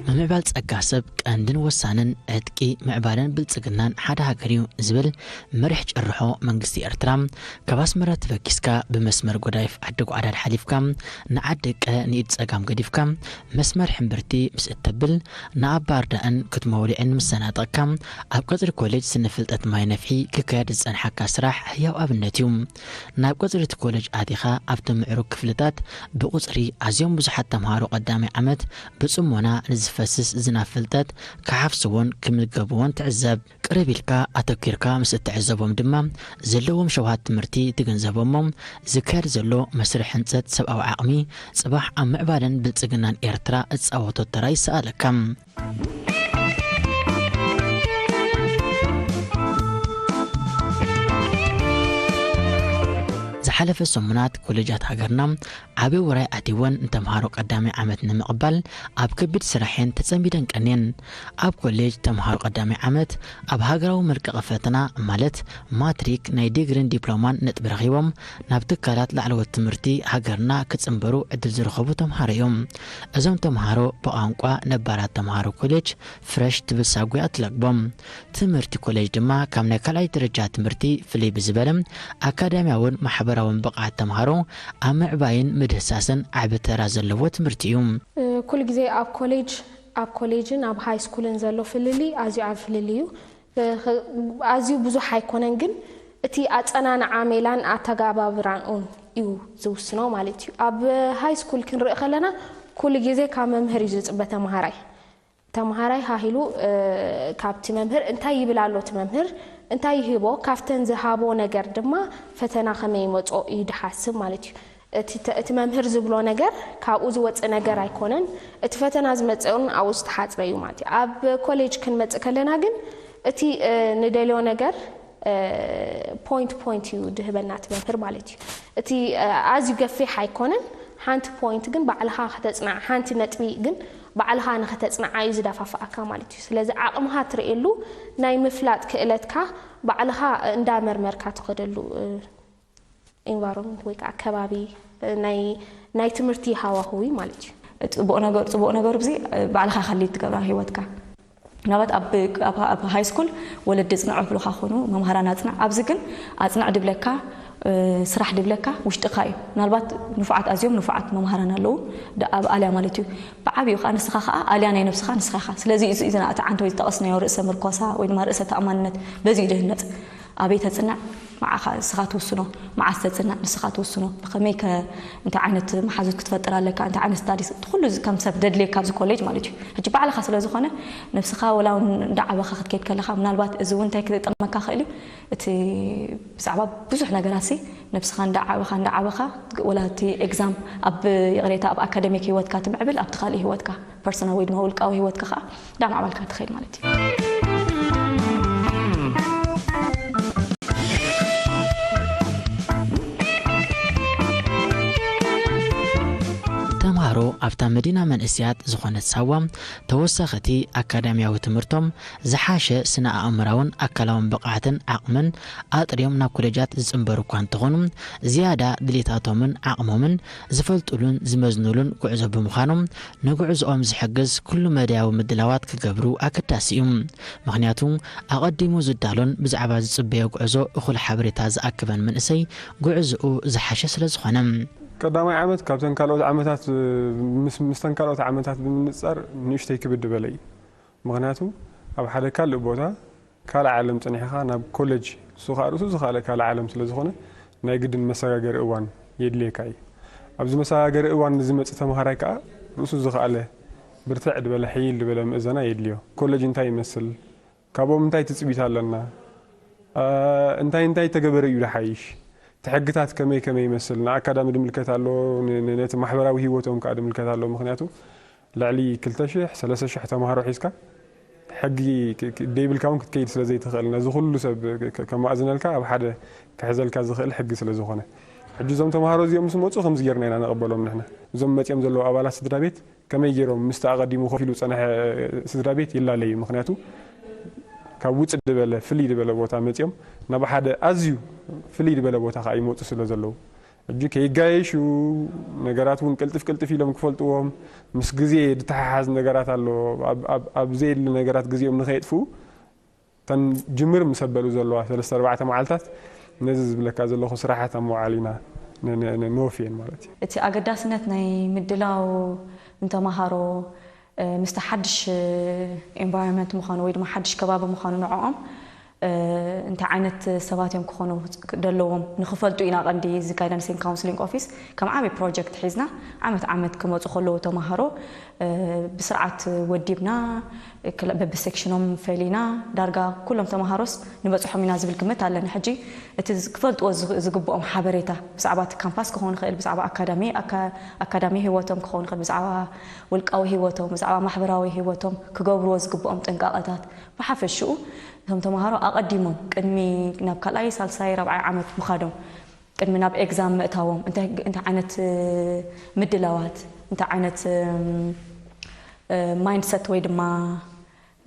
ምምዕባል ጸጋ ሰብ ቀንድን ወሳንን ዕጥቂ ምዕባለን ብልጽግናን ሓደ ሃገር እዩ ዝብል መሪሕ ጭርሖ መንግስቲ ኤርትራ፣ ካብ ኣስመራ ተበጊስካ ብመስመር ጎዳይፍ ዓዲ ጓዕዳድ ሓሊፍካ ንዓዲ ቀ ንኢድ ጸጋም ገዲፍካ መስመር ሕምብርቲ ምስ እተብል ንኣባ ኣርዳእን ክትመውሊዕን ምስ ሰናጠቕካ ኣብ ቀጽሪ ኮሌጅ ስነ ፍልጠት ማይ ነፍሒ ክካየድ ዝጸንሓካ ስራሕ ህያው ኣብነት እዩ። ናብ ቀጽሪ እቲ ኮሌጅ ኣቲኻ ኣብቲ ምዕሩግ ክፍልታት ብቁጽሪ ኣዝዮም ብዙሓት ተምሃሮ ቀዳማይ ዓመት ብጽሞና ንዝፈስስ ዝናብ ፍልጠት ክሓፍስዎን ክምገብዎን ትዕዘብ። ቅርብ ኢልካ ኣተኲርካ ምስ እትዕዘቦም ድማ ዘለዎም ሸውሃት ትምህርቲ ትግንዘቦ እሞ ዝካየድ ዘሎ መስርሕ ህንጸት ሰብኣዊ ዓቕሚ ጽባሕ ኣብ ምዕባለን ብልጽግናን ኤርትራ እጻወቶ ተራ ይሰኣለካ። ዝሓለፈ ሰሙናት ኮሌጃት ሃገርና ዓቢ ውራይ ኣትይወን ንተምሃሮ ቀዳማይ ዓመት ንምቕባል ኣብ ከቢድ ስራሕ እየን ተጸሚደን ቀንየን። ኣብ ኮሌጅ ተምሃሮ ቀዳማይ ዓመት ኣብ ሃገራዊ መልቀቒ ፈተና ማለት ማትሪክ ናይ ዲግሪን ዲፕሎማን ነጥቢ ረኺቦም ናብ ትካላት ላዕለዎት ትምህርቲ ሃገርና ክጽንበሩ ዕድል ዝረኸቡ ተምሃሮ እዮም። እዞም ተምሃሮ ብቋንቋ ነባራት ተምሃሮ ኮሌጅ ፍረሽ ትብል ሳጓ እያ ትለግቦም። ትምህርቲ ኮሌጅ ድማ ካብ ናይ ካልኣይ ደረጃ ትምህርቲ ፍልይ ብዝበለ ኣካዳሚያውን ማሕበራውን ብቕዓት ተምሃሮ ኣብ ምዕባይን ምድህሳስን ዓቢ ተራ ዘለዎ ትምህርቲ እዩ። ኩሉ ግዜ ኣብ ኮሌጅ ኣብ ኮሌጅን ኣብ ሃይ ስኩልን ዘሎ ፍልልይ ኣዝዩ ዓቢ ፍልልይ እዩ። ኣዝዩ ብዙሕ ኣይኮነን፣ ግን እቲ ኣጸናንዓ ሜላን ኣተጋባብራኡን እዩ ዝውስኖ ማለት እዩ። ኣብ ሃይ ስኩል ክንርኢ ከለና ኩሉ ግዜ ካብ መምህር እዩ ዝጽበ ተምሃራይ። ተምሃራይ ሃሂሉ ካብቲ መምህር እንታይ ይብል ኣሎ እቲ መምህር እንታይ ይህቦ ካብተን ዝሃቦ ነገር ድማ ፈተና ከመይ ይመጾ እዩ ድሓስብ ማለት እዩ። እቲ መምህር ዝብሎ ነገር ካብኡ ዝወፅእ ነገር ኣይኮነን። እቲ ፈተና ዝመፅእን ኣብኡ ዝተሓፅረ እዩ ማለት እዩ። ኣብ ኮሌጅ ክንመፅእ ከለና ግን እቲ ንደልዮ ነገር ፖይንት ፖይንት እዩ ድህበና እቲ መምህር ማለት እዩ። እቲ ኣዝዩ ገፊሕ ኣይኮነን። ሓንቲ ፖይንት ግን ባዕልኻ ከተፅናዕ ሓንቲ ነጥቢ ግን ባዕልኻ ንኸተፅንዓ እዩ ዝደፋፍኣካ ማለት እዩ። ስለዚ ዓቕምኻ ትርእየሉ ናይ ምፍላጥ ክእለትካ ባዕልኻ እንዳመርመርካ ትኸደሉ ኢንቫይሮንመንት ወይ ከዓ ከባቢ ናይ ናይ ትምህርቲ ሃዋህዊ ማለት እዩ። ጽቡቕ ነገር ጽቡቕ ነገሩ ብዚ ባዕልኻ ከሊድ ትገብራ ህይወትካ። ምናልባት ኣብ ኣብ ሃይ ስኩል ወለዲ ጽንዕ ብሉኻ ኾኑ መምሃራን ኣጽንዕ ኣብዚ ግን ኣጽንዕ ድብለካ ስራሕ ድብለካ ውሽጥኻ እዩ። ምናልባት ንፉዓት ኣዝዮም ንፉዓት መምሃራን ኣለዉ ኣብ ኣልያ ማለት እዩ። ብዓብዩ ከዓ ንስኻ ከዓ ኣልያ ናይ ነብስኻ ንስኻ ኢኻ። ስለዚ እዚ እዚ እቲ ዓንተ ወይ ዝጠቐስናዮ ርእሰ ምርኮሳ ወይ ድማ ርእሰ ተኣማንነት በዚ እዩ ድህነፅ። ኣበይ ተፅናዕ ንዓኻ ንስኻ ትውስኖ። መዓስ ተፅናዕ ንስኻ ትውስኖ። ብኸመይ ከ እንታይ ዓይነት መሓዙት ክትፈጥር ኣለካ እንታይ ዓይነት ስታዲስ እቲ ኩሉ እዚ ከም ሰብ ደድልየካ ኣብዚ ኮሌጅ ማለት እዩ። ሕጂ ባዕልኻ ስለ ዝኾነ ነብስኻ ወላ እውን እንዳዓበኻ ክትከይድ ከለኻ ምናልባት እዚ እውን እንታይ ክጠቕመካ ክእል እዩ እቲ ብዛዕባ ብዙሕ ነገራት ሲ ነብስኻ እንዳዓበኻ እንዳዓበኻ ወላ እቲ ኤግዛም ኣብ ይቕሬታ ኣብ ኣካደሚክ ህይወትካ ትምዕብል ኣብቲ ካልእ ህይወትካ ፐርሰናል ወይ ድማ ውልቃዊ ህይወትካ ከዓ እንዳማዕባልካ ትኸይድ ማለት እዩ። ተምሃሮ ኣብታ መዲና መንእስያት ዝኾነት ሳዋ ተወሳኺ እቲ ኣካዳሚያዊ ትምህርቶም ዝሓሸ ስነ ኣእምራውን ኣካላውን ብቕዓትን ዓቕምን ኣጥርዮም ናብ ኮሌጃት ዝጽንበሩ እኳ እንተኾኑ ዝያዳ ድሌታቶምን ዓቕሞምን ዝፈልጡሉን ዝመዝኑሉን ጉዕዞ ብምዃኑ ንጉዕዞኦም ዝሕግዝ ኩሉ መዳያዊ ምድላዋት ክገብሩ ኣገዳሲ እዩ። ምኽንያቱ ኣቐዲሙ ዝዳሎን ብዛዕባ ዝጽበዮ ጉዕዞ እኹል ሓበሬታ ዝኣክበን መንእሰይ ጉዕዞኡ ዝሓሸ ስለ ዝኾነ። ቀዳማይ ዓመት ካብተን ካልኦት ዓመታት ምስ ምስተን ካልኦት ዓመታት ብምንጻር ንእሽተይ ክብድ በለ እዩ። ምኽንያቱ ኣብ ሓደ ካልእ ቦታ ካልእ ዓለም ጸኒሕኻ ናብ ኮለጅ እሱ ኻኣ ርእሱ ዝኻለ ካልእ ዓለም ስለ ዝኾነ ናይ ግድን መሰጋገሪ እዋን የድልየካ እዩ። ኣብዚ መሰጋገሪ እዋን ንዝመጽእ ተምሃራይ ከኣ ርእሱ ዝኻኣለ ብርትዕ ድበለ ሕይል ድበለ ምእዘና የድልዮ። ኮለጅ እንታይ ይመስል? ካብኦም እንታይ ትጽቢት ኣለና? እንታይ እንታይ ተገበረ እዩ ድሓይሽ? እቲ ሕግታት ከመይ ከመይ ይመስል? ንኣካዳሚ ድምልከት ኣሎ፣ ነቲ ማሕበራዊ ህይወቶም ከኣ ድምልከት ኣሎ። ምኽንያቱ ልዕሊ ክልተ ሽሕ ሰለስተ ሽሕ ተምሃሮ ሒዝካ ሕጊ ክ- ክ- ደይብልካ እውን ክትከይድ ስለ ዘይትኽእል፣ ነዚ ኩሉ ሰብ ክ- ከማእዝነልካ ኣብ ሓደ ክሕዘልካ ዝኽእል ሕጊ ስለ ዝኾነ፣ ሕጂ እዞም ተምሃሮ እዚኦም ምስ መፁ ከምዚ ጌርና ኢና ንቐበሎም። ንሕና እዞም መፂኦም ዘለዉ ኣባላት ስድራ ቤት ከመይ ገይሮም ምስቲ ኣቐዲሙ ኮፍ ኢሉ ዝፀንሐ ስድራ ቤት ይላለዩ? ምክንያቱ ካብ ውፅእ ዝበለ ፍልይ ዝበለ ቦታ መፂኦም ናብ ሓደ ኣዝዩ ፍልይ ዝበለ ቦታ ከዓ ይመፁ ስለ ዘለዉ፣ ሕጂ ከይጋየሹ፣ ነገራት እውን ቅልጥፍ ቅልጥፍ ኢሎም ክፈልጥዎም፣ ምስ ግዜ ዝተሓሓዝ ነገራት ኣሎ። ኣብ- ኣብ- ኣብ ዘየድሊ ነገራት ግዜኦም ንኸየጥፍኡ፣ እተን ጅምር ምስ ኣበሉ ዘለዋ ሰለስተ ኣርባዕተ መዓልታት ነዚ ዝብለካ ዘለኹ ስራሓት ኣብ ምውዓል ኢና ን- ን- ን- ንወፍየን ማለት እዩ። እቲ ኣገዳስነት ናይ ምድላው ንተምሃሮ ምስቲ ሓድሽ ኤንቫይሮንመንት ምዃኑ ወይ ድማ ሓድሽ ከባቢ ምዃኑ ንዕኦም እንታይ ዓይነት ሰባት እዮም ክኾኑ ደለዎም ንኽፈልጡ ኢና ቀንዲ እዚ guidance and counselling office ከም ዓብዪ ፕሮጀክት ሒዝና ዓመት ዓመት ክመፁ ከለዉ ተምሃሮ ብስርዓት ወዲብና በብሴክሽኖም ፈሊና ዳርጋ ኩሎም ተምሃሮስ ንበፅሖም ኢና ዝብል ግምት ኣለኒ። ሕጂ እቲ ክፈልጥዎ ዝግብኦም ሓበሬታ ብዛዕባ እቲ ካምፓስ ክኸውን ይኽእል፣ ብዛዕባ ኣካዳሚ ኣካዳሚ ህይወቶም ክኸውን ይኽእል፣ ብዛዕባ ውልቃዊ ህይወቶም፣ ብዛዕባ ማሕበራዊ ህይወቶም ክገብርዎ ዝግብኦም ጥንቃቐታት ብሓፈሽኡ እቶም ተምሃሮ ኣቐዲሞም ቅድሚ ናብ ካልኣይ፣ ሳልሳይ፣ ራብዓይ ዓመት ምኻዶም ቅድሚ ናብ ኤግዛም ምእታዎም እንታይ ዓይነት ምድላዋት እንታይ ዓይነት ማይንድሰት ወይ ድማ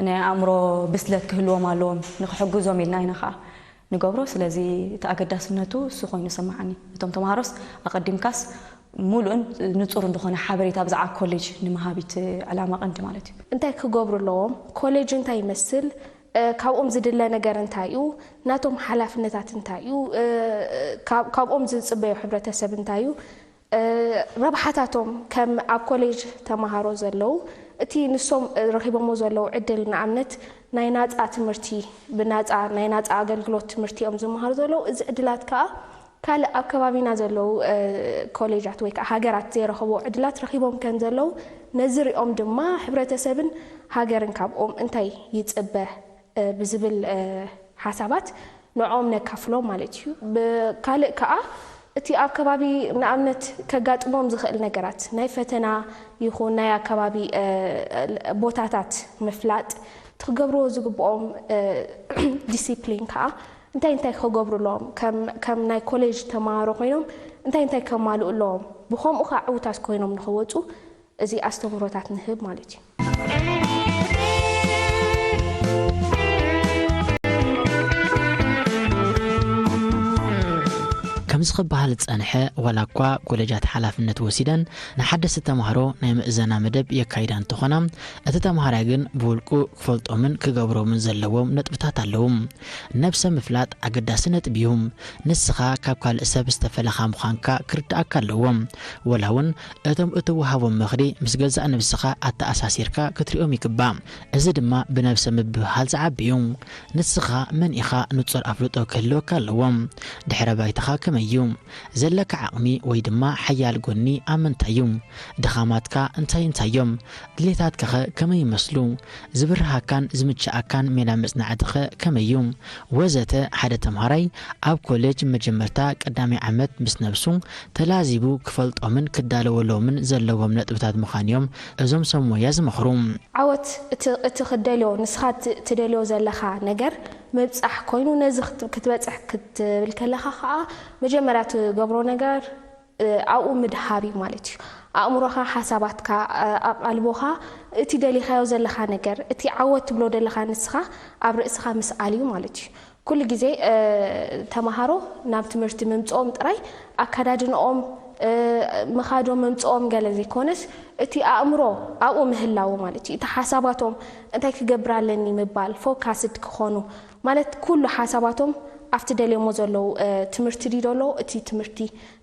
ናይ ኣእምሮ ብስለት ክህልዎም ኣለዎም ንክሕግዞም ኢልና ኢና ከዓ ንገብሮ። ስለዚ እቲ ኣገዳስነቱ እሱ ኮይኑ ይስምዓኒ። እቶም ተምሃሮስ ኣቐዲምካስ ሙሉእን ንፁርን ዝኾነ ሓበሬታ ብዛዕባ ኮሌጅ ንምሃብ እቲ ዕላማ ቀንዲ ማለት እዩ። እንታይ ክገብሩ ኣለዎም? ኮሌጅ እንታይ ይመስል? ካብኦም ዝድለ ነገር እንታይ እዩ? ናቶም ሓላፍነታት እንታይ እዩ? ካብኦም ዝፅበዮ ሕብረተሰብ እንታይ እዩ? ረብሓታቶም ከም ኣብ ኮሌጅ ተምሃሮ ዘለዉ እቲ ንሶም ረኺቦሞ ዘለዉ ዕድል ንኣብነት ናይ ናፃ ትምህርቲ ብናፃ ናይ ናፃ ኣገልግሎት ትምህርቲ እዮም ዝመሃሩ ዘለዉ። እዚ ዕድላት ከዓ ካልእ ኣብ ከባቢና ዘለዉ ኮሌጃት ወይ ከዓ ሃገራት ዘይረኸብዎ ዕድላት ረኺቦም ከም ዘለዉ ነዚ ሪኦም ድማ ሕብረተሰብን ሃገርን ካብኦም እንታይ ይፅበ ብዝብል ሓሳባት ንዕኦም ነካፍሎም ማለት እዩ። ካልእ ከዓ እቲ ኣብ ከባቢ ንኣብነት ከጋጥሞም ዝኽእል ነገራት ናይ ፈተና ይኹን ናይ ኣከባቢ ቦታታት ምፍላጥ እቲ ክገብርዎ ዝግብኦም ዲሲፕሊን ከዓ እንታይ እንታይ ክገብሩ ኣለዎም ከም ናይ ኮሌጅ ተምሃሮ ኮይኖም እንታይ እንታይ ከማልኡ ኣለዎም ብከምኡ ከዓ ዕውታት ኮይኖም ንክወፁ እዚ ኣስተምህሮታት ንህብ ማለት እዩ። ከምዚ ክበሃል ዝጸንሐ ዋላ እኳ ኮሌጃት ሓላፍነት ወሲደን ንሓደስቲ ተማህሮ ናይ ምእዘና መደብ የካይዳ እንተኾና እቲ ተማሃራይ ግን ብውልቁ ክፈልጦምን ክገብሮምን ዘለዎም ነጥብታት ኣለዉ። ነብሰ ምፍላጥ ኣገዳሲ ነጥቢ እዩ። ንስኻ ካብ ካልእ ሰብ ዝተፈለኻ ምዃንካ ክርድኣካ ኣለዎ። ወላ እውን እቶም እትወሃቦም ምኽሪ ምስ ገዛእ ነብስኻ ኣተኣሳሲርካ ክትሪኦም ይግባእ። እዚ ድማ ብነብሰ ምብህሃል ዝዓቢ እዩ። ንስኻ መን ኢኻ ንጹር ኣፍልጦ ክህልወካ ኣለዎ። ድሕረ ባይታኻ ከመይ እዩ? ዘለካ ዓቕሚ ወይ ድማ ሓያል ጎኒ ኣብ ምንታይ እዩ? ድኻማትካ እንታይ እንታይ እዮም? ድሌታትካኸ ከመይ ይመስሉ? ዝብርሃካን ዝምችኣካን ሜላ መጽናዕትኸ ከመይ እዩ? ወዘተ ሓደ ተምሃራይ ኣብ ኮሌጅ መጀመርታ ቀዳማይ ዓመት ምስ ነብሱ ተላዚቡ ክፈልጦምን ክዳለወሎምን ዘለዎም ነጥብታት ምዃን እዮም እዞም ሰብ ሞያ ዝመኽሩ። ዓወት እቲ ክደልዮ ንስኻ ትደልዮ ዘለኻ ነገር ምብፃሕ ኮይኑ ነዚ ክትበፅሕ ክትብል ከለኻ ከዓ መጀመርያ ትገብሮ ነገር ኣብኡ ምድሃብ እዩ ማለት እዩ። ኣእምሮኻ፣ ሓሳባትካ፣ ኣቓልቦኻ እቲ ደሊኻዮ ዘለኻ ነገር እቲ ዓወት ትብሎ ደለኻ ንስኻ ኣብ ርእስኻ ምስኣል እዩ ማለት እዩ። ኩሉ ግዜ ተምሃሮ ናብ ትምህርቲ ምምፅኦም ጥራይ ኣከዳድንኦም ምኻዶም ምምፅኦም ገለ ዘይኮነስ እቲ ኣእምሮ ኣብኡ ምህላዉ ማለት እዩ። እቲ ሓሳባቶም እንታይ ክገብር ኣለኒ ምባል ፎካስድ ክኾኑ ማለት ኩሉ ሓሳባቶም ኣብቲ ደልዮሞ ዘለዉ ትምህርቲ ድዩ ደሎ እቲ ትምህርቲ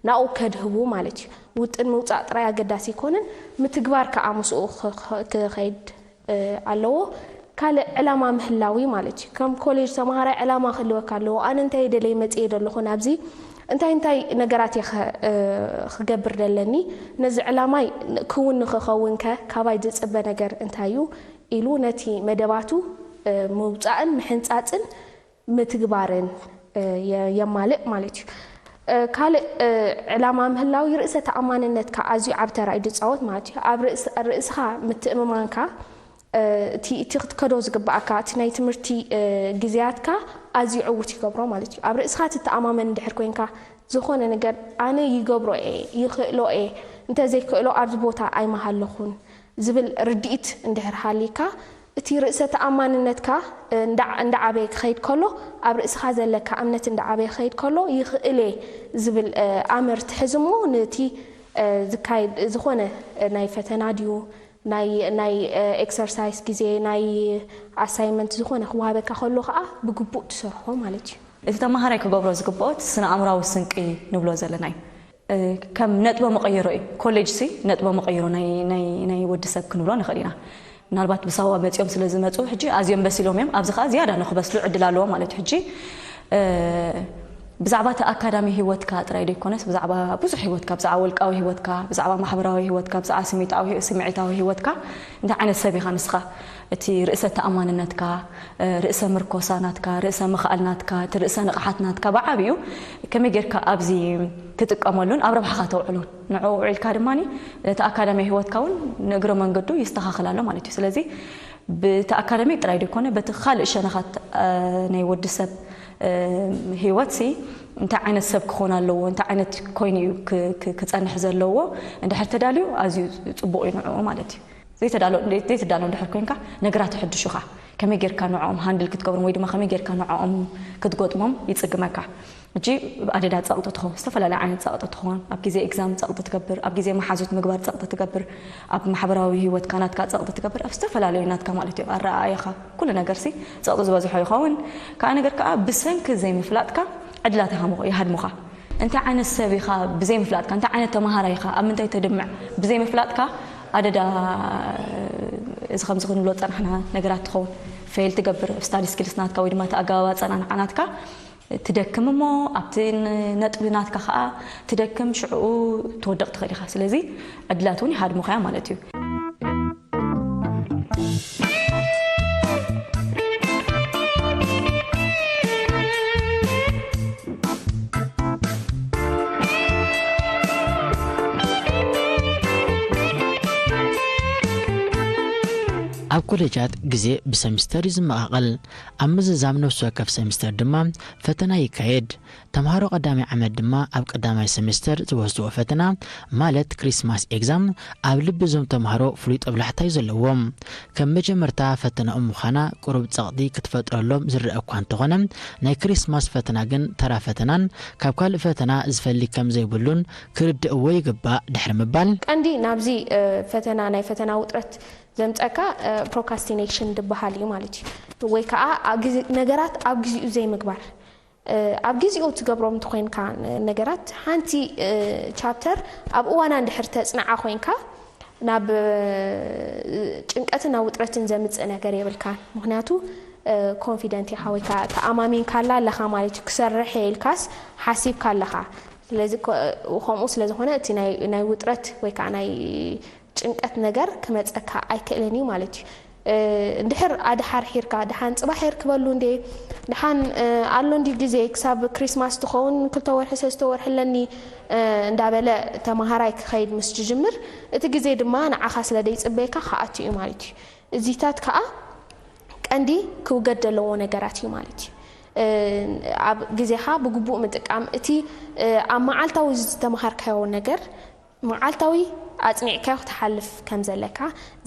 ናብኡ ከድህቡ ማለት እዩ። ውጥን ምውፃእ ጥራይ ኣገዳሲ ኣይኮነን፣ ምትግባር ከዓ ምስኡ ክኸይድ ኣለዎ። ካልእ ዕላማ ምህላው እዩ ማለት እዩ። ከም ኮሌጅ ተምሃራይ ዕላማ ክህልወካ ኣለዎ። ኣነ እንታይ ደለየ መፅየ ዘለኹ ናብዚ እንታይ እንታይ ነገራት እየ ክገብር ደለኒ፣ ነዚ ዕላማይ ክውን ንክኸውን ከ ካባይ ዝፅበ ነገር እንታይ እዩ ኢሉ ነቲ መደባቱ ምውፃእን ምሕንፃፅን ምትግባርን የማልእ ማለት እዩ። ካልእ ዕላማ ምህላው ርእሰ ተኣማንነትካ ኣዝዩ ዓብ ተራ እዩ ዝፃወት ማለት እዩ። ኣብ ርእስኻ ምትእምማንካ እቲ እቲ ክትከዶ ዝግባኣካ እቲ ናይ ትምህርቲ ግዜያትካ ኣዝዩ ዕዉት ይገብሮ ማለት እዩ። ኣብ ርእስኻ ትተኣማመን እንድሕር ኮይንካ ዝኾነ ነገር ኣነ ይገብሮ እየ፣ ይኽእሎ እየ፣ እንተዘይክእሎ ኣብዚ ቦታ ኣይመሃለኹን ዝብል ርድኢት እንድሕር ሃልይካ እቲ ርእሰ ተኣማንነትካ እንዳዓበየ ክኸይድ ከሎ ኣብ ርእስኻ ዘለካ እምነት እንዳዓበየ ክኸይድ ከሎ ይኽእል እየ ዝብል ኣምር ትሕዝ እሞ ነቲ ዝካየድ ዝኾነ ናይ ፈተና ድዩ ናይ ናይ ኤክሰርሳይስ ግዜ ናይ ኣሳይመንት ዝኾነ ክወሃበካ ከሎ ከዓ ብግቡእ ትሰርሖ ማለት እዩ። እቲ ተማሃራይ ክገብሮ ዝግብኦ እቲ ስነ ኣእምራዊ ስንቂ ንብሎ ዘለና እዩ። ከም ነጥበ መቐይሮ እዩ። ኮሌጅ ሲ ነጥበ መቐይሮ ናይ ወዲ ሰብ ክንብሎ ንኽእል ኢና። ምናልባት ብሳዋ መፂኦም ስለ ዝመፁ ሕጂ ኣዝዮም በሲሎም እዮም። ኣብዚ ከዓ ዝያዳ ንክበስሉ ዕድል ኣለዎ ማለት እዩ። ሕጂ ብዛዕባ እቲ ኣካዳሚ ህይወትካ ጥራይ ዘይኮነስ ብዛዕባ ብዙሕ ህይወትካ፣ ብዛዕባ ውልቃዊ ህይወትካ፣ ብዛዕባ ማሕበራዊ ህይወትካ፣ ብዛዕባ ስሜታዊ ስምዒታዊ ህይወትካ እንታይ ዓይነት ሰብ ኢኻ ንስኻ፣ እቲ ርእሰ ተኣማንነትካ፣ ርእሰ ምርኮሳ ናትካ፣ ርእሰ ምኽኣል ናትካ፣ እቲ ርእሰ ንቕሓት ናትካ ብዓብዩ ከመይ ጌርካ ኣብዚ ትጥቀመሉን ኣብ ረብሓኻ ተውዕሎን ንዕኡ ውዒልካ ድማ ነቲ ኣካዳሚያዊ ህይወትካ እውን ንእግረ መንገዱ ይስተኻኸል ኣሎ ማለት እዩ። ስለዚ ብቲ ኣካዳሚ ጥራይ ዘይኮነ በቲ ካልእ ሸነኻት ናይ ወዲ ሰብ ህይወት ሲ እንታይ ዓይነት ሰብ ክኾን ኣለዎ፣ እንታይ ዓይነት ኮይኑ እዩ ክፀንሕ ዘለዎ እንድሕር ተዳልዩ ኣዝዩ ፅቡቕ እዩ ንዕኡ ማለት እዩ። ዘይትዳሎ እንድሕር ኮይንካ ነገራት ይሕድሹኻ። ከመይ ጌርካ ንዕኦም ሃንድል ክትገብሮም ወይ ድማ ከመይ ጌርካ ንዕኦም ክትገጥሞም ይፅግመካ። ሕጂ ኣደዳ ፀቕጢ ትኸውን፣ ዝተፈላለየ ዓይነት ፀቕጢ ትኸውን። ኣብ ግዜ ኤግዛም ፀቕጢ ትገብር፣ ኣብ ግዜ መሓዙት ምግባር ፀቕጢ ትገብር፣ ኣብ ማሕበራዊ ህይወትካ ናትካ ፀቕጢ ትገብር፣ ኣብ ዝተፈላለዩ ናትካ ማለት እዩ ኣረኣእያኻ ኩሉ ነገር ሲ ፀቕጢ ዝበዝሖ ይኸውን። ከዓ ነገር ከዓ ብሰንኪ ዘይምፍላጥካ ዕድላት ይሃድሙኻ። እንታይ ዓይነት ሰብ ኢኻ ብዘይ ምፍላጥካ፣ እንታይ ዓይነት ተምሃራይ ኢኻ፣ ኣብ ምንታይ ተድምዕ ብዘይ ምፍላጥካ ኣደዳ እዚ ከምዚ ክንብሎ ዝጸናሕና ነገራት ትኸውን። ፌል ትገብር፣ ስታዲ ስኪልስ ናትካ ወይ ድማ እቲ ኣገባብ ኣጸናንዓ ናትካ ትደክም እሞ ኣብቲ ነጥቢ ናትካ ከኣ ትደክም፣ ሽዕኡ ትወድቕ ትኽእል ኢኻ። ስለዚ ዕድላት እውን ይሃድሙኻ እዮም ማለት እዩ። ኣብ ኮሌጃት ግዜ ብሰሚስተር እዩ ዝመቓቐል። ኣብ ምዝዛም ነፍሲ ወከፍ ሰሚስተር ድማ ፈተና ይካየድ። ተምሃሮ ቀዳማይ ዓመት ድማ ኣብ ቀዳማይ ሰሚስተር ዝወስድዎ ፈተና ማለት ክሪስማስ ኤግዛም ኣብ ልቢ እዞም ተምሃሮ ፍሉይ ጠብላሕታ እዩ ዘለዎም። ከም መጀመርታ ፈተናኦም ምዃና ቁሩብ ጸቕጢ ክትፈጥረሎም ዝረአ እኳ እንተኾነ ናይ ክሪስማስ ፈተና ግን ተራ ፈተናን ካብ ካልእ ፈተና ዝፈሊ ከም ዘይብሉን ክርድእዎ ይግባእ ድሕሪ ምባል። ቀንዲ ናብዚ ፈተና ናይ ፈተና ውጥረት ዘምፀካ ፕሮካስቲኔሽን ዝበሃል እዩ ማለት እዩ። ወይ ከዓ ነገራት ኣብ ግዚኡ ዘይምግባር ኣብ ግዚኡ ትገብሮም እንተኮይንካ ነገራት ሓንቲ ቻፕተር ኣብ እዋና እንድሕር ተፅንዓ ኮይንካ ናብ ጭንቀትን ናብ ውጥረትን ዘምፅእ ነገር የብልካን። ምክንያቱ ኮንፊደንት ኢኻ ወይ ከዓ ተኣማሚንካላ ኣለኻ ማለት እዩ። ክሰርሕ እየ ኢልካስ ሓሲብካ ኣለኻ። ስለዚ ከምኡ ስለዝኾነ እቲ ናይ ውጥረት ወይ ከዓ ናይ ጭንቀት ነገር ክመፀካ ኣይክእልን እዩ ማለት እዩ። እንድሕር ኣድሓርሒርካ ድሓን ፅባሕ ሄር ክበሉ እንዴ ድሓን ኣሎ እንዲ ግዜ ክሳብ ክሪስማስ ትኸውን ክልተ ወርሒ ሰለስተ ወርሒ ኣለኒ እንዳበለ ተማሃራይ ክኸይድ ምስ ጅምር እቲ ግዜ ድማ ንዓኻ ስለ ደይፅበየካ ክኣቱ እዩ ማለት እዩ። እዚታት ከዓ ቀንዲ ክውገድ ዘለዎ ነገራት እዩ ማለት እዩ። ኣብ ግዜኻ ብግቡእ ምጥቃም እቲ ኣብ መዓልታዊ ዝተምሃርካዮ ነገር መዓልታዊ ኣጽኒዕካዮ ክትሓልፍ ከም ዘለካ፣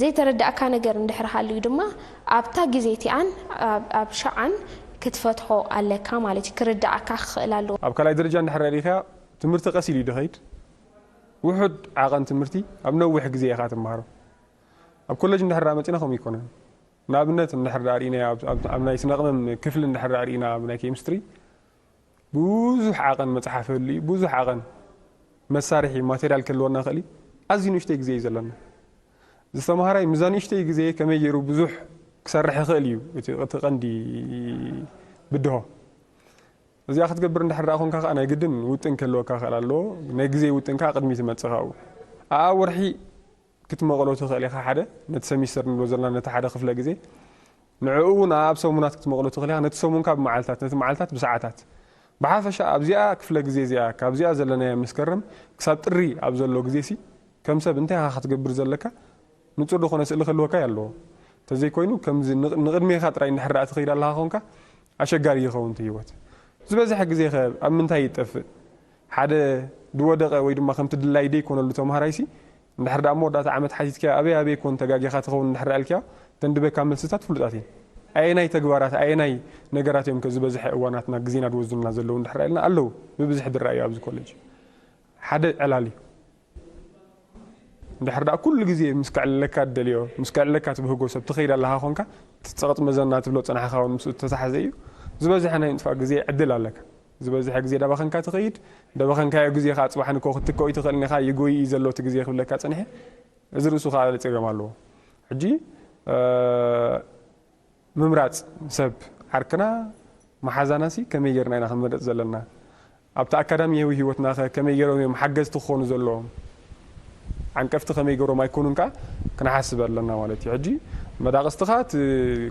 ዘይተረዳእካ ነገር እንድሕር ሃልዩ ድማ ኣብታ ግዜ እቲኣን ኣብ ሽዓን ክትፈትሖ ኣለካ ማለት እዩ። ክርድኣካ ክኽእል ኣለዎ። ኣብ ካልኣይ ደረጃ እንድሕር ርኢኻያ ትምህርቲ ቀስ ኢሉ እዩ ዝኸይድ። ውሑድ ዓቐን ትምህርቲ ኣብ ነዊሕ ግዜ ኢኻ ትመሃሮ። ኣብ ኮለጅ እንድሕር መጺና ከምኡ ኣይኮነን። ንኣብነት እንድሕር ርኢናዮ ኣብ ናይ ስነ ቅመም ክፍሊ እንድሕር ርኢና ኣብ ናይ ኬሚስትሪ ብዙሕ ዓቐን መጽሓፍ ህሉ እዩ፣ ብዙሕ ዓቐን መሳርሒ ማቴርያል ክህልወና ይኽእል እዩ። ኣዝዩ ንእሽተይ ግዜ እዩ ዘለና። ዝተምሃራይ ምስዛ ንእሽተይ ግዜ ከመይ ገይሩ ብዙሕ ክሰርሕ ይኽእል እዩ እቲ ቀንዲ ብድሆ። እዚኣ ክትገብር እንድሕር ደኣ ኮንካ ከኣ ናይ ግድን ውጥን ክህልወካ ክኽእል ኣለዎ። ናይ ግዜ ውጥን ከኣ ቅድሚት ይመጽእ ካብኡ። ኣኣ ወርሒ ክትመቐሎ ትኽእል ኢኻ ሓደ ነቲ ሰሚስተር ንብሎ ዘለና ነቲ ሓደ ክፍለ ግዜ ንዕኡ እውን ኣብ ሰሙናት ክትመቕሎ ትኽእል ኢኻ ነቲ ሰሙንካ ብመዓልታት ነቲ መዓልታት ብሰዓታት ብሓፈሻ ኣብዚኣ ክፍለ ግዜ እዚኣ ካብዚኣ ዘለናዮ መስከረም ክሳብ ጥሪ ኣብ ዘሎ ግዜ ሲ ከም ሰብ እንታይ ኢኻ ክትገብር ዘለካ ንጹር ዝኾነ ስእሊ ክህልወካ ኣለዎ። እንተዘይኮይኑ ከምዚ ንቕ- ንቕድሜኻ ጥራይ እንድሕር ደኣ ትኸይድ ኣለኻ ኾንካ ኣሸጋሪ ይኸውን እቲ ህይወት። ዝበዝሐ ግዜ ኸ ኣብ ምንታይ ይጠፍእ? ሓደ ዝወደቐ ወይ ድማ ከምቲ ድላይ ዘይኮነሉ ተምሃራይ ሲ እንድሕር ደኣ መወዳእታ ዓመት ሓቲትካዮ ኣበይ ኣበይ ኮን ተጋጊኻ ትኸውን እንድሕር ደኣ ኢልካዮ ተንድበካ መልስታት ፍሉጣት እየን። ኣየናይ ተግባራት ኣየናይ ነገራት እዮም ከ ዝበዝሐ እዋናትና ግዜና ዝወስዱልና ዘለዉ እንድሕር ኢልና ኣለዉ ብብዝሒ ዝረኣዩ ኣብዚ ኮሌጅ ሓደ ዕላል እዩ። እንድሕር ደኣ ኩሉ ግዜ ምስ ከዕልለካ ትደልዮ ምስ ከዕልለካ ትብህጎ ሰብ ትኸይድ ኣለኻ ኮንካ እቲ ጸቕጥ መዘና ትብሎ ጸናሕኻ እውን ምስኡ ዝተታሓዘ እዩ። ዝበዝሐ ናይ ምጥፋእ ግዜ ዕድል ኣለካ። ዝበዝሐ ግዜ ዳባኸንካ ትኸይድ። ዳባኸንካዮ ግዜ ከዓ ጽባሕ ንኮ ክትትከኡ ይትኽእል ኢኻ። ይጎይ እዩ ዘሎ እቲ ግዜ ክብለካ ጸኒሐ። እዚ ርእሱ ከዓ ጸገም ኣለዎ። ሕጂ ምምራጽ ሰብ ዓርክና መሓዛና ሲ ከመይ ጌርና ኢና ክንመርጽ ዘለና? ኣብቲ ኣካዳሚያዊ ህይወትና ከ ከመይ ጌሮም እዮም ሓገዝቲ ክኾኑ ዘለዎም? ዓንቀፍቲ ከመይ ጌሮም ኣይኮኑን ከኣ ክንሓስብ ኣለና ማለት እዩ። ሕጂ መዳቕስትኻ እቲ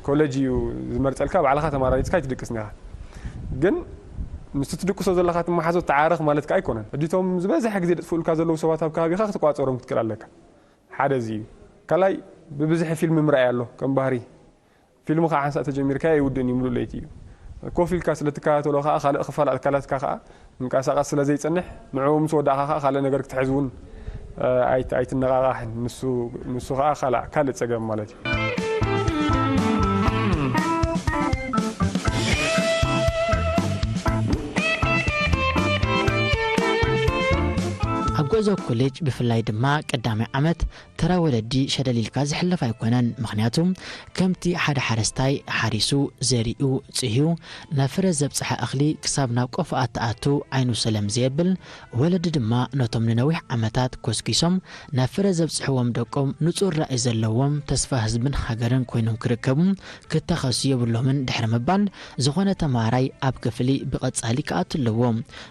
ኮለጅ እዩ ዝመርጸልካ፣ ባዕልኻ ተመራሪጽካ ኣይትድቅስን ኢኻ። ግን ምስቲ ትድቅሶ ዘለኻ ትመሓዞ ትዓረኽ ማለት ከኣ ኣይኮነን። ሕጂ እቶም ዝበዝሐ ግዜ ዘጥፍኡልካ ዘለዉ ሰባት ኣብ ከባቢኻ ክትቋጸሮም ክትክእል ኣለካ። ሓደ እዚ እዩ። ካልኣይ ብብዝሒ ፊልም ምርኣይ ኣሎ ከም ባህሪ። ፊልም ከዓ ሓንሳእ ተጀሚርካዮ ኣይውድእን እዩ፣ ምሉእ ለይቲ እዩ። ኮፍ ኢልካ ስለ ትከታተሎ ከዓ ካልእ ክፋል ኣካላትካ ከዓ ምንቀሳቐስ ስለ ዘይጸንሕ ንዕኡ ምስ ወዳእካ ከዓ ካልእ ነገር ክትሕዝ እውን ኣይት- ኣይትነቓቓሕን። ንሱ ንሱ ከዓ ካልእ ካልእ ጸገም ማለት እዩ። ኣብ ጉዕዞ ኮሌጅ ብፍላይ ድማ ቀዳማይ ዓመት ተራ ወለዲ ሸለል ኢልካ ዝሕለፍ ኣይኮነን። ምኽንያቱ ከምቲ ሓደ ሓረስታይ ሓሪሱ፣ ዘሪኡ፣ ጽህዩ፣ ናብ ፍረ ዘብጽሐ እኽሊ ክሳብ ናብ ቆፎ ኣትኣቱ ዓይኑ ሰለም ዘየብል፣ ወለዲ ድማ ነቶም ንነዊሕ ዓመታት ኮስኪሶም ናብ ፍረ ዘብጽሕዎም ደቆም ንጹር ራኢ ዘለዎም ተስፋ ህዝብን ሃገርን ኮይኖም ክርከቡ ክተኸሱ የብሎምን ድሕሪ ምባል፣ ዝኾነ ተማሃራይ ኣብ ክፍሊ ብቐጻሊ ክኣቱ ኣለዎ።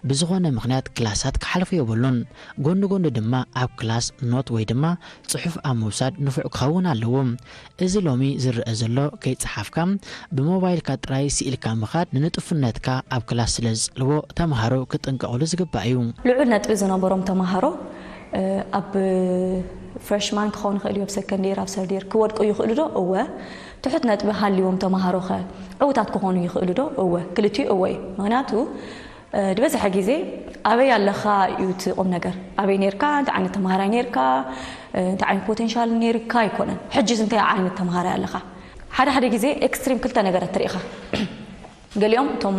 ብዝኾነ ምኽንያት ክላሳት ክሓልፎ የብሉን። ጎኒ ጎኒ ድማ ኣብ ክላስ ኖት ወይ ድማ ጽሑፍ ኣብ ምውሳድ ንፉዕ ክኸውን ኣለዎ። እዚ ሎሚ ዝረአ ዘሎ ከይጸሓፍካ ብሞባይልካ ጥራይ ስኢልካ ምኻድ ንንጡፍነትካ ኣብ ክላስ ስለ ዝጸልዎ ተምሃሮ ክጥንቀቕሉ ዝግባእ እዩ። ልዑል ነጥቢ ዝነበሮም ተምሃሮ ኣብ ፍረሽማን ክኸውን ይኽእል እዩ፣ ኣብ ሰከንድ የር፣ ኣብ ሰርድ የር ክወድቁ ይኽእሉ ዶ? እወ። ትሑት ነጥቢ ሃልዎም ተምሃሮ ኸ ዕዉታት ክኾኑ ይኽእሉ ዶ? እወ። ክልቲኡ እወ እዩ። ምኽንያቱ ዝበዝሐ ግዜ ኣበይ ኣለኻ እዩ እቲ ቁም ነገር። ኣበይ ኔርካ፣ እንታይ ዓይነት ተምሃራይ ኔርካ፣ እንታይ ዓይነት ፖቴንሻል ኔርካ ኣይኮነን። ሕጂስ እንታይ ዓይነት ተምሃራይ ኣለኻ? ሓደ ሓደ ግዜ ኤክስትሪም ክልተ ነገራት ትርኢ ኢኻ። ገሊኦም እቶም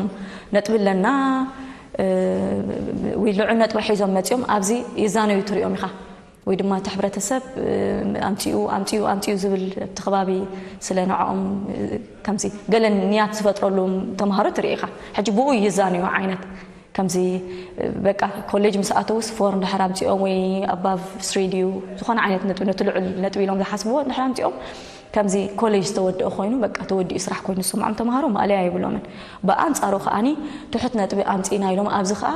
ነጥቢ ኣለና ወይ ልዑል ነጥቢ ሒዞም መፂኦም ኣብዚ ይዛነዩ ትሪኦም ኢኻ። ወይ ድማ እቲ ሕብረተሰብ ኣምፂኡ ኣምፂኡ ኣምፂኡ ዝብል ኣብቲ ከባቢ ስለ ንዕኦም ከምዚ ገለ ንያት ዝፈጥረሉ ተምሃሮ ትርኢ ኢኻ። ሕጂ ብኡ ይዛነዩ ዓይነት ከምዚ በቃ ኮሌጅ ምስ ኣተውስ ፎር እንድሕር ኣምፂኦም ወይ ኣባቭ ስሪ ድዩ ዝኾነ ዓይነት ነጥቢ ነቲ ልዑል ነጥቢ ኢሎም ዝሓስብዎ እንድሕር ኣምፂኦም ከምዚ ኮሌጅ ዝተወደአ ኮይኑ በቃ ተወዲኡ ስራሕ ኮይኑ ዝስምዖም ተምሃሮ ማእለያ የብሎምን። ብኣንፃሩ ከኣኒ ትሑት ነጥቢ ኣምፂእና ኢሎም ኣብዚ ከኣ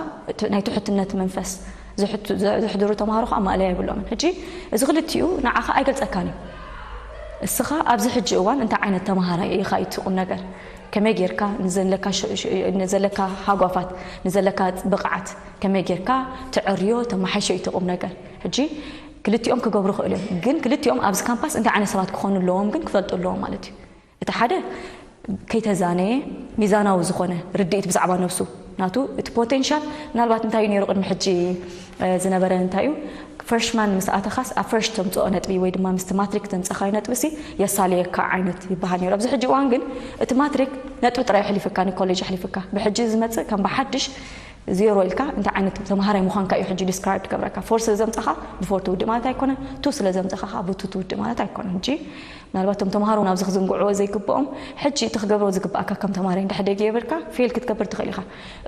ናይ ትሑትነት መንፈስ ዘሕድሩ ተምሃሮ ከዓ ማእለያ የብሎምን። ሕጂ እዚ ክልቲኡ ንዓኻ ኣይገልፀካን እዩ። እስኻ ኣብዚ ሕጂ እዋን እንታይ ዓይነት ተምሃራይ ኢኻ እዩ እቲ ቁም ነገር። ከመይ ጌርካ ንዘለካ ሃጓፋት ንዘለካ ብቕዓት ከመይ ጌርካ ተዐርዮ ተመሓይሾ እዩ እቲ ቁም ነገር። ሕጂ ክልቲኦም ክገብሩ ይኽእሉ እዮም፣ ግን ክልቲኦም ኣብዚ ካምፓስ እንታይ ዓይነት ሰባት ክኾኑ ኣለዎም ግን ክፈልጡ ኣለዎም ማለት እዩ። እቲ ሓደ ከይተዛነየ ሚዛናዊ ዝኾነ ርድኢት ብዛዕባ ነብሱ ናቱ እቲ ፖቴንሻል ምናልባት እንታይ እዩ ነይሩ ቅድሚ ሕጂ ዝነበረ እንታይ እዩ ፍረሽማን ምስ ኣተኻስ ኣብ ፈርስት ተምፅኦ ነጥቢ ወይ ድማ ምስቲ ማትሪክ ዘምፀኻዮ ነጥቢ ሲ የሳልየካ ዓይነት ይበሃል ነይሩ። ኣብዚ ሕጂ እዋን ግን እቲ ማትሪክ ነጥቢ ጥራይ ኣሕሊፍካ ንኮሌጅ ኣሕሊፍካ ብሕጂ ዝመፅእ ከም ብሓድሽ ዜሮ ኢልካ እንታይ ዓይነት ተምሃራይ ምዃንካ እዩ ሕጂ ዲስክራይብ ትገብረካ። ፎር ስለ ዘምፀኻ ብፎር ትውድእ ማለት ኣይኮነን። ቱ ስለ ዘምፀኻ ከዓ ብቱ ትውድእ ማለት ኣይኮነን። ሕጂ ምናልባት እቶም ተምሃሮ ናብዚ ክዝንግዕዎ ዘይግብኦም ሕጂ እቲ ክገብሮ ዝግብኣካ ከም ተምሃራይ እንድሕር ደይገበርካ ፌል ክትገብር ትኽእል ኢኻ።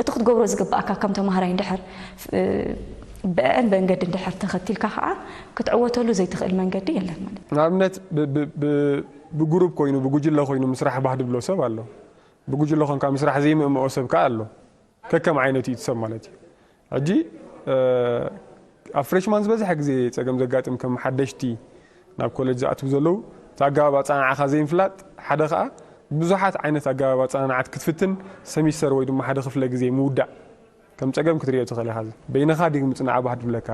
እቲ ክትገብሮ ዝግብኣካ ከም ተምሃራይ እንድሕር ብአን መንገዲ እንድሕር ተኸቲልካ ከዓ ክትዕወተሉ ዘይትኽእል መንገዲ የለን ማለት እዩ። ንኣብነት ብጉሩፕ ኮይኑ ብጉጅለ ኮይኑ ምስራሕ ባህ ድብሎ ሰብ ኣሎ። ብጉጅለ ኮንካ ምስራሕ ዘይምእምኦ ሰብ ከዓ ኣሎ። ከከም ዓይነቱ እዩ እቲ ሰብ ማለት እዩ። ሕጂ ኣብ ፍሬሽማን ዝበዝሐ ግዜ ጸገም ዘጋጥም ከም ሓደሽቲ ናብ ኮለጅ ዝኣትዉ ዘለዉ እቲ ኣገባብ ኣጸናዕዓኻ ዘይምፍላጥ ሓደ ከኣ ብዙሓት ዓይነት ኣገባብ ኣጸናንዓት ክትፍትን ሰሚስተር ወይ ድማ ሓደ ክፍለ ግዜ ምውዳእ ከም ጸገም ክትርእዮ ትኽእል ኢኻ። በይንኻ ድዩ ምጽናዕ ባህ ድብለካ?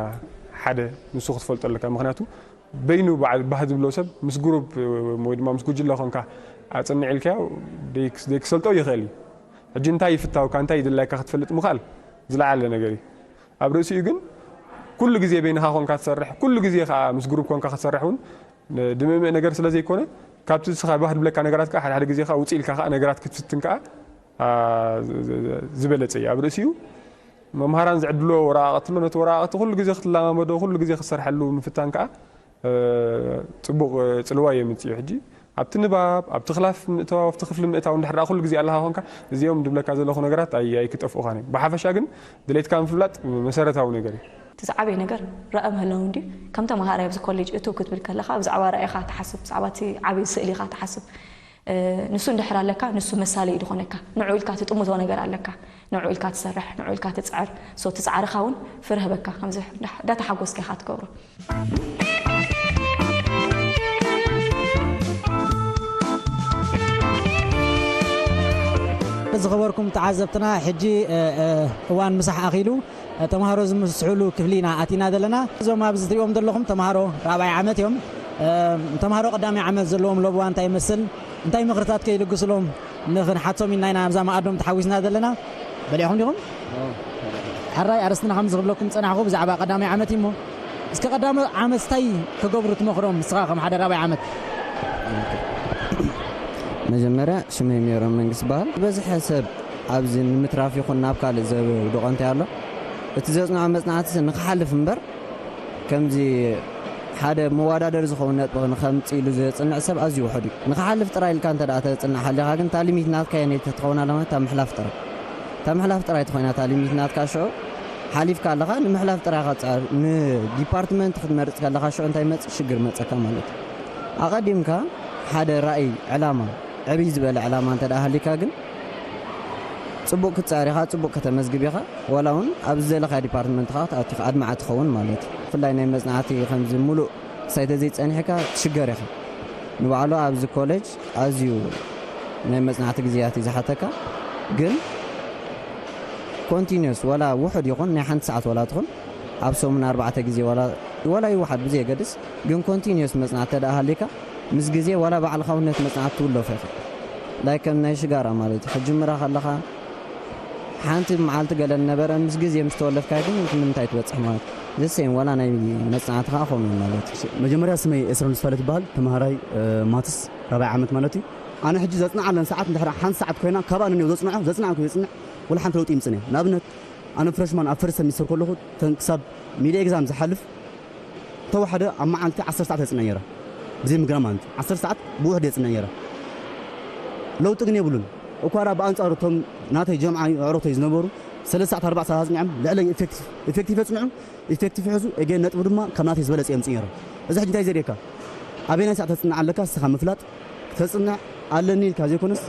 ሓደ ንሱ ክትፈልጦ ኣለካ። ምኽንያቱ በይኑ በዓል ባህ ዝብሎ ሰብ ምስ ግሩፕ ወይ ድማ ምስ ጉጅለ ኮንካ ኣጽንዕ ኢልካዮ ደይክ-፣ ደይክሰልጦ ይኽእል እዩ። ሕጂ እንታይ ይፍታውካ፣ እንታይ ይድላይካ ክትፈልጥ ምኽኣል ዝለዓለ ነገር እዩ። ኣብ ርእሲኡ ግን ኩሉ ግዜ በይንኻ ኮንካ ትሰርሕ፣ ኩሉ ግዜ ከኣ ምስ ግሩፕ ኮንካ ክትሰርሕ እውን ድምእምእ ነገር ስለ ዘይኮነ፣ ካብቲ ንስኻ ባህ ዝብለካ ነገራት ከኣ ሓደ ሓደ ግዜ ከኣ ውጽእ ኢልካ ከኣ ነገራት ክትፍትን ከኣ፣ ኣ፣ ዝ-፣ ዝ-፣ ዝበለጸ እዩ። ኣብ ርእሲኡ መምሃራን ዝዕድልዎ ወረቓቕቲ ኣሎ። ነቲ ወረቓቕቲ ኩሉ ግዜ ክትለማመዶ፣ ኩሉ ግዜ ክትሰርሐሉ ምፍታን ከኣ፣ እ፣ ጽቡቕ፣ እ፣ ጽልዋ የምጽእ እዩ። ሕጂ ኣብቲ ንባብ፣ ኣብቲ ክላስ ምእታው፣ ኣብቲ ክፍሊ ምእታው እንድሕር ደኣ ኩሉ ግዜ ኣለኻ ኮንካ፣ እዚኦም ድብለካ ዘለኹ ነገራት ኣይ-፣ ኣይክጠፍኡኻን እዮም። ብሓፈሻ ግን ድሌትካ ምፍላጥ መሰረታዊ ነገር እዩ። እቲ ዝዓበየ ነገር ራኢ ምህላው እንድዩ። ከም ተመሃራይ ኣብዚ ኮሌጅ እትው ክትብል ከለኻ ብዛዕባ ራኢኻ ትሓስብ፣ ብዛዕባ እቲ ዓብዪ ስእሊ ኢኻ ትሓስብ። እ፣ ንሱ እንድሕር ኣለካ፣ ንሱ መሳለዪ ዝኾነካ፣ ንዑ ኢልካ ትጥምቶ ነገር ኣለካ፣ ንዑ ኢልካ ትሰርሕ፣ ንዑ ኢልካ ትጽዕር። ሶ እቲ ጻዕርኻ እውን ፍረ ህበካ፣ ከምዚ እንዳ-፣ እንዳተሓጎስካ ኢኻ ትገብሮ። ዝኸበርኩም ተዓዘብትና፣ ሕጂ፣ እ፣ እ፣ እዋን ምሳሕ ኣኺሉ፣ እ፣ ተምሃሮ ዝምስሕሉ ክፍሊ ኢና ኣቲና ዘለና። እዞም ኣብዚ ትሪእዎም ዘለኹም ተምሃሮ ራብዓይ ዓመት እዮም። እ፣ ተምሃሮ ቀዳማይ ዓመት ዘለዎም ለበዋ እንታይ ይመስል? እንታይ ምኽርታት ከይልግስሎም ንኽንሓቶም ኢልና ኢና ኣብዛ መኣዶም ተሓዊስና ዘለና። በሊዕኹም ዲኹም? ሕራይ ኣርእስትና ከም ዝብለኩም ጸናሕኩ ብዛዕባ ቀዳማይ ዓመት እዩ እሞ፣ እስከ ቀዳማይ ዓመት እንታይ ክገብሩ ትመኽሮም ንስኻ ከም ሓደ ራብዓይ ዓመት? መጀመርያ ሽመይ ሜሮን መንግስቲ በሃል። ዝበዝሐ ሰብ ኣብዚ ንምትራፍ ይኹን ናብ ካልእ ዘውድቖ እንታይ ኣሎ? እቲ ዘጽንዖ መጽናዕቲ ንኽሓልፍ እምበር፣ ከምዚ ሓደ መወዳደሪ ዝኸውን ነጥቢ ንኸምጽእ ኢሉ ዘጽንዕ ሰብ ኣዝዩ ውሑድ እዩ። ንኽሓልፍ ጥራይ ኢልካ እንተ ደኣ ተጽንዕ ሃሊኻ ግን፣ እታ ሊሚት ናትካ የነይቲ ትኸውን ኣላ ማለት እታ ምሕላፍ ጥራይ። እታ ምሕላፍ ጥራይ ተኾይና እታ ሊሚት ናትካ ሽዑ ሓሊፍካ ኣለኻ፣ ንምሕላፍ ጥራይ ኢኻ ትጽዕር። ንዲፓርትመንት ክትመርጽ ከለኻ ሽዑ እንታይ ይመጽእ? ሽግር መጸካ ማለት እዩ። ኣቐዲምካ ሓደ ራእይ፣ ዕላማ፣ ዕብይ ዝበለ ዕላማ እንተ ደኣ ሃሊካ ግን፣ ጽቡቕ ክትጽዕር ኢኻ፣ ጽቡቕ ከተመዝግብ ኢኻ። ዋላ እውን ኣብ ዝደለኻዮ ዲፓርትመንት ኸዓ ክትኣቱ ኢኻ፣ ኣድማዒ ትኸውን ማለት እዩ። ብፍላይ ናይ መጽናዕቲ ከምዚ ምሉእ ክሳይ ተዘይጸኒሕካ ትሽገር ኢኻ። ንባዕሉ ኣብዚ ኮሌጅ ኣዝዩ ናይ መጽናዕቲ ግዜያት እዩ ዝሓተካ። ግን ኮንቲኒየስ ዋላ ውሑድ ይኹን ናይ ሓንቲ ሰዓት ዋላ ትኹን ኣብ ሰሙን ኣርባዕተ ግዜ ዋላ፣ ዋላ ይወሓድ ብዘየገድስ፣ ግን ኮንቲኒየስ መጽናዕቲ ተደኣ ሃሊካ፣ ምስ ግዜ ዋላ ባዕልኻ እውን ነቲ መጽናዕቲ ትውለፎ ኢኻ። ላይክ ከም ናይ ሽጋራ ማለት እዩ። ክትጅምራ ከለኻ ሓንቲ መዓልቲ ገለ ነበረ፣ ምስ ግዜ ምስ ተወለፍካዮ ግን ንምንታይ ትበጽሕ ማለት እዩ። ዘሴም ዋላ ናይ መጽናዕቲ ከኣ ከምኡ እዩ ማለት እዩ። መጀመርያ ስመይ ኤስሮን ዝፋለት ይበሃል። ተምሃራይ፣ እ፣ ማትስ ራብዓይ ዓመት ማለት እዩ። ኣነ ሕጂ ዘጽንዓለን ሰዓት እንድሕር ሓንቲ ሰዓት ኮይና፣ ካብኣ ንኔው ዘጽንዖ፣ ዘጽንዓኩ የጽንዕ፣ ወላ ሓንቲ ለውጢ ይምጽእ እየ። ንኣብነት፣ ኣነ ፍረሽማን ኣብ ፈርስት ሰሚስተር ከለኹ፣ ተን ክሳብ ሚድ ኤግዛም ዝሓልፍ፣ ተወሓደ ኣብ መዓልቲ ዓሰርተ ሰዓት የጽንዕ ነይረ። ብዘይ ምግራም ማለት እዩ። ዓሰርተ ሰዓት ብውሕድ የጽንዕ ነይረ። ለውጢ ግን የብሉን። እኳ ደኣ ብኣንጻሩ እቶም ናተይ ጀምዓ ኣዕሩኽተይ ዝነበሩ፣ ሰለስተ ሰዓት፣ ኣርባዕተ ሰዓት ኣጽኒዖም፣ ልዕለይ ኢፌክቲቭ፣ ኢፌክቲቭ የጽንዑ፣ ኢፌክቲቭ ይሕዙ፣ ኤጌን ነጥቢ ድማ ካብ ናተይ ዝበለጸ የምጽእ ነይሮም። እዚ ሕጂ እንታይ ዘርእየካ? ኣበየናይ ሰዓት ተጽንዕ ኣለካ፣ ንስኻ ምፍላጥ፣ ክተጽንዕ ኣለኒ ኢልካ ዘይኮነስ፣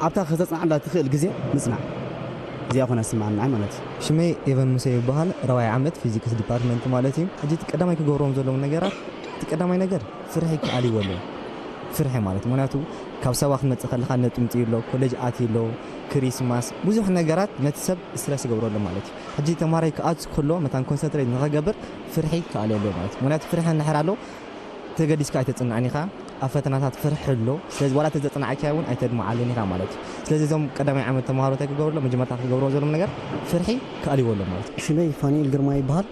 ኣብታ ከተጽንዓላ ትኽእል ግዜ ምጽናዕ። እዚኣ ኮነ ስምዓኒ ንዓይ ማለት እዩ። ሽመይ ኤቨን ሙሴ ይበሃል። ራብዓይ ዓመት ፊዚክስ ዲፓርትመንት ማለት እዩ። ሕጂ እቲ ቀዳማይ ክገብሮም ዘለዎም ነገራት፣ እቲ ቀዳማይ ነገር ፍርሒ ክኣልይዎ ኣለዎ። ፍርሒ ማለት፣ ምኽንያቱ ካብ ሳዋ ክትመጽእ ከለኻ ነጥቢ ምጽእ ኣሎ፣ ኮሌጅ ኣትዩ ኣሎ፣ ክሪስማስ፣ ብዙሕ ነገራት ነቲ ሰብ ስትረስ ይገብሮ ኣሎ ማለት እዩ። ሕጂ ተምሃራይ ክኣቱ ከሎ መታን ኮንሰንትሬት ንኸገብር ፍርሒ ክኣልዮ ኣለዎ ማለት እዩ። ምኽንያቱ ፍርሒ እንድሕር ኣሎ፣ ተገዲስካ ኣይተጽንዕን ኢኻ። ኣብ ፈተናታት ፍርሒ ኣሎ። ስለዚ ዋላ ተዘጽናዕካዮ እውን ኣይተድምዓሉን ኢኻ ማለት እዩ። ስለዚ እዞም ቀዳማይ ዓመት ተምሃሮ እንታይ ክገብሩ ኣለዎም? መጀመርታ ክገብርዎ ዘለዎም ነገር ፍርሒ ክኣልይዎ ኣለዎም ማለት እዩ። ሽመይ ፋኒኤል ግርማ ይበሃል።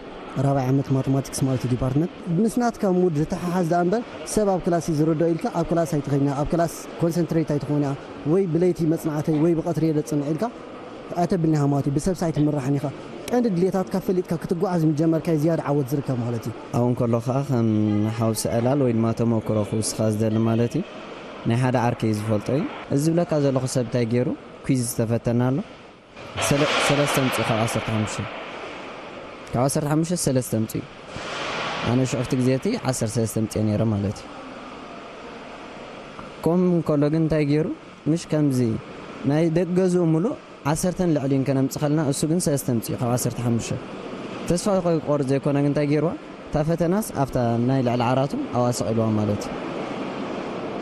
ራብዓይ ዓመት ማተማቲክስ ማለት እዩ ዲፓርትመንት። ምስ ናትካ ሙድ ዝተሓሓዝ ደኣ እምበር ሰብ ኣብ ክላስ እዩ ዝርድኦ ኢልካ ኣብ ክላስ ኣይትኸይድና፣ ኣብ ክላስ ኮንሰንትሬት ኣይትኸውን እያ። ወይ ብለይቲ መጽናዕተይ ወይ ብቐትሪ እየ ዘጽንዕ ኢልካ ኣይተብልኒ ኢኻ ማለት እዩ። ብሰብሲ ኣይትምራሕን ኢኻ። ቀንዲ ድሌታትካ ፈሊጥካ ክትጓዓዝ ምስ ጀመርካ እዩ ዝያዳ ዓወት ዝርከብ ማለት እዩ። ኣብኡ እንከሎ ኸኣ ከም ሓውሲ ዕላል ወይ ድማ ተመክሮ ክውስኻ ዝደሊ ማለት እዩ። ናይ ሓደ ዓርከይ ዝፈልጦ እዩ። እዚ ዝብለካ ዘለኹ ሰብ እንታይ ገይሩ ኲዝ ዝተፈተና ኣሎ። ሰለ-፣ ሰለስተ ኣምጺኡ ካብ ዓሰርተ ሓሙሽተ። ካብ ዓሰርተ ሓሙሽተ ሰለስተ ኣምጺኡ። ኣነ ሽዑ ኣብቲ ግዜ እቲ ዓሰርተ ሰለስተ ኣምጺኤ ነይረ ማለት እዩ። ከምኡ እንከሎ ግን እንታይ ገይሩ? ምሽ ከምዚ ናይ ደቂ ገዝኡ ምሉእ ዓሰርተን ልዕሊኡን ከነምጽእ ከለና፣ እሱ ግን ሰለስተ ኣምጺኡ ካብ ዓሰርተ ሓሙሽተ። ተስፋ ከይቆርጽ ዘይኮነ ግን እንታይ ገይርዋ? እታ ፈተናስ ኣብታ ናይ ልዕሊ ዓራቱ ኣብኣ ሰቒልዋ ማለት እዩ።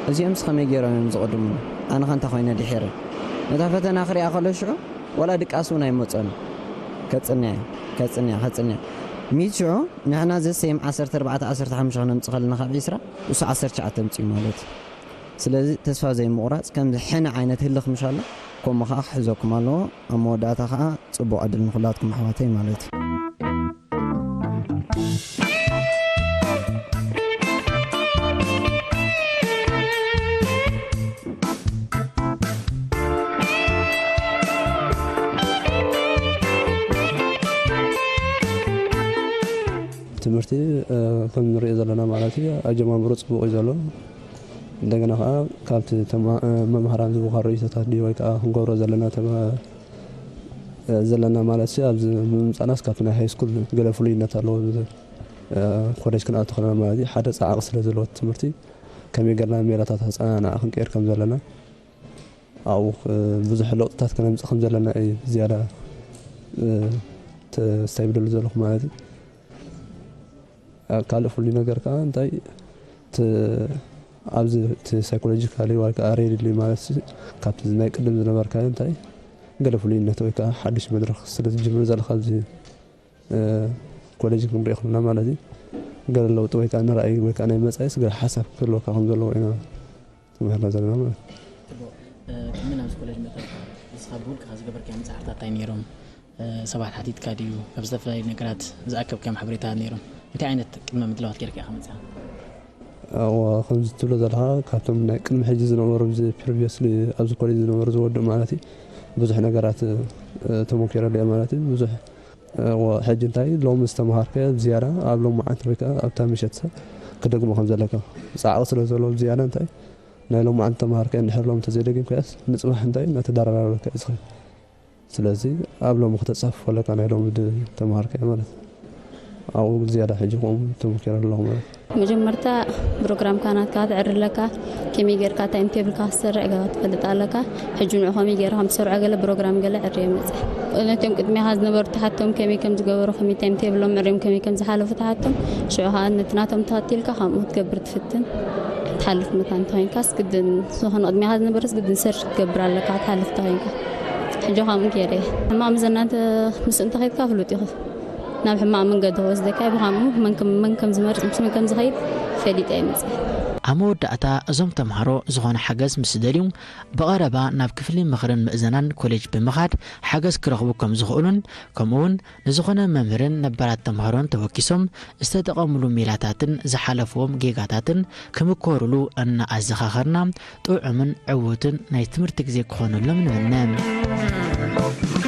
እዚኦምስ ከመይ ገይሮም እዮም ዝቕድሙና? ኣነ ኸ እንታይ ኮይነ ድሒረ? ነታ ፈተና ክሪኣ ከሎ ሽዑ ዋላ ድቃስ እውን ኣይመጾን። ከጽንያ፣ ከጽንያ፣ ከጽንያ። ሚት ሽዑ ንሕና ዘሰይም ዓሰርተ ኣርባዕተ ዓሰርተ ሓሙሽተ ክነምጽእ ከለና ካብ ዒስራ፣ እሱ ዓሰርተ ትሽዓተ ኣምጺኡ ማለት እዩ። ስለዚ ተስፋ ዘይምቑራጽ፣ ከምዚ ሕነ ዓይነት ህልኽ ምሻሎ፣ ከምኡ ኸኣ ክሕዘኩም ኣለዎ። ኣብ መወዳእታ ኸኣ ጽቡቕ ዕድል ንኹላትኩም ኣሕዋተይ ማለት እዩ። ትምህርቲ፣ እ፣ ከም ንሪኦ ዘለና ማለት እዩ፣ ኣጀማምሮ ጽቡቕ እዩ ዘሎ። እንደገና ኸዓ ካብቲ ተማ-፣ እ፣ መምሃራን ዝወሃብ ርእይቶታት ድዩ ወይ ከዓ ክንገብሮ ዘለና ተማ-፣ እ፣ ዘለና ማለት ሲ ኣብዚ ብምምጻእናስ ካብቲ ናይ ሃይ ስኩል ገለ ፍሉይነት ኣለዎ። እ፣ ኮሌጅ ክንኣቱ ከለና ማለት እዩ፣ ሓደ ጻዕቂ ስለ ዘለዎ እቲ ትምህርቲ ከመይ ጌርና ሜላታት ኣጸናንዓ ክንቀይር ከም ዘለና ኣብኡ፣ እ፣ ብዙሕ ለውጥታት ከነምጽእ ከም ዘለና እዩ ዝያዳ፣ እ፣ ተስተብደሉ ዘለኹ ማለት እዩ። እ፣ ካልእ ፍሉይ ነገር ከኣ እንታይ፣ ት-፣ ኣብዚ እቲ ሳይኮሎጂካሊ ወይ ከኣ ሬድሊ ማለት ሲ፣ ካብቲ ናይ ቅድም ዝነበርካዮ እንታይ ገለ ፍሉይነት ወይ ከኣ ሓድሽ መድረኽ ስለ ዝጅምር ዘለኻ ኣብዚ፣ እ፣ ኮሌጅ ክንሪኦ ከለና ማለት እዩ፣ ገለ ለውጢ ወይ ከኣ ንራእይ ወይ ከኣ ናይ መጻኢስ ገለ ሓሳብ ክህልወካ ከም ዘለዎ ኢና ተማሂርና ዘለና ማለት እዩ። ጽቡቕ። እ፣ ቅድሚ ናብዚ ኮሌጅ ምእታውካ ንስኻ ብውልቅኻ ዝገበርካዮም ጻዕርታት እንታይ ነይሮም? እ፣ ሰባት ሓቲትካ ድዩ? ካብ ዝተፈላለዩ ነገራት ዝኣከብካዮም ሓበሬታታት ነይሮም? እንታይ ዓይነት ቅድመ ምድላዋት ጌርካ ኢኻ መጺኻ? እወ፣ ከምዚ ትብሎ ዘለኻ ካብቶም ናይ ቅድሚ ሕጂ ዝነበሩ፣ እዚ ፕሪቪየስሊ ኣብዚ ኮሌጅ ዝነበሩ ዝወድኡ ማለት እዩ፣ ብዙሕ ነገራት፣ እ፣ ተሞኪረሉ እየ ማለት እዩ። ብዙሕ፣ እ፣ እወ፣ ሕጂ እንታይ ሎሚ ዝተምሃርካዮ ዝያዳ ኣብ ሎማዓንቲ ወይ ከኣ ኣብታ ምሸት ክደግሞ ከም ዘለካ ጻዕቂ ስለ ዘሎ ዝያዳ እንታይ ናይ ሎማዓንቲ ተምሃርካዮ እንድሕር ሎሚ እንተዘይደጊምካዮስ ንጽባሕ እንታይ እናተደራረበካ እዩ ዝኸይድ። ስለዚ ኣብ ሎሚ ክተጻፍፎ ኣለካ ናይ ሎሚ ድ-፣ ተምሃርካዮ ማለት እዩ። ኣብኡ ዝያዳ ሕጂ ከምኡ ተመኪረ ኣለኹ ማለት እዩ። መጀመርታ ፕሮግራምካ ናትካ ክትዕሪ ኣለካ። ከመይ ጌርካ ታይም ቴብልካ ክትሰርዕ ገለ ክትፈልጥ ኣለካ። ሕጂ ንዑ ከመይ ጌርካ ከም ትሰርዖ ገለ ፕሮግራም ገለ ዕርየ መጽእ። ነቶም ቅድሚኻ ዝነበሩ ትሓቶም ከመይ ከም ዝገበሩ፣ ከመይ ታይም ቴብሎም ዕርዮም ከመይ ከም ዝሓለፉ ትሓቶም። ሽዑ ኸኣ ነቲ ናቶም ተኸቲልካ ከምኡ ክትገብር ትፍትን። ትሓልፍ መታን እንተኾይንካስ ግድን ዝኾነ ቅድሚኻ ዝነበረስ ግድን ሰርች ክትገብር ኣለካ ክትሓልፍ እንተኾይንካ። ሕጂ ከምኡ ገይረ እየ። ሕማቕ ምስ እናንተ ምስ እንተኸይድካ ፍሉጥ ኢኹ። ናብ ሕማቕ መንገዲ ክወስደካ እዩ። ብኸምኡ መን ከም፣ መን ከም ዝመርጽ፣ ምስ መን ከም ዝኸይድ ፈሊጠ እየ መጺአ። ኣብ መወዳእታ እዞም ተምሃሮ ዝኾነ ሓገዝ ምስ ዝደልዩ ብቐረባ ናብ ክፍሊ ምኽርን ምእዘናን ኮሌጅ ብምኻድ ሓገዝ ክረኽቡ ከም ዝኽእሉን ከምኡውን ንዝኾነ መምህርን ነባራት ተምሃሮን ተወኪሶም ዝተጠቐምሉ ሜላታትን ዝሓለፍዎም ጌጋታትን ክምኮሩሉ እናኣዘኻኸርና ጥዑምን ዕዉትን ናይ ትምህርቲ ግዜ ክኾነሎም ንምነ።